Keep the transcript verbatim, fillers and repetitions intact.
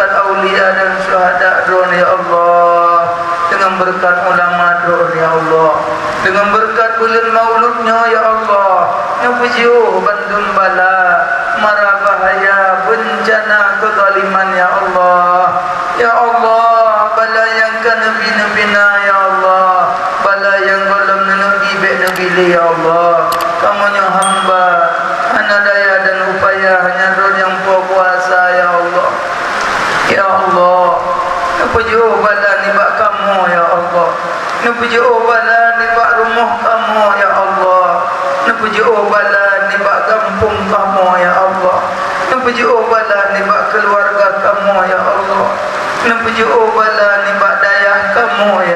Aulia dan syuhada droen, ya Allah. Deungon beureukat ulama droen, ya Allah. Deungon beureukat buleuen maulud nyoe, ya Allah. Neupeujeuôh bandum bala, mara bahaya, beuncana, keuzaliman, ya Allah. Ya Allah, bala nyang ka neubi-neubi na, ya Allah. Bala nyang gohlom neuneuk bi, bék neubi lé, ya Allah. Kamoe nyoe hamba, hana daya dan upaya, hanya droen nyang po kuasa, ya Allah. Ya Allah, neupeujeuôh bala nibak kamoe, ya Allah. Neupeujeuôh bala nibak rumoh kamoe, ya Allah. Neupeujeuôh bala nibak gampông kamoe, ya Allah. Neupeujeuôh bala nibak keuluwarga kamoe, ya Allah. Neupeujeuôh bala nibak dayah kamoe, ya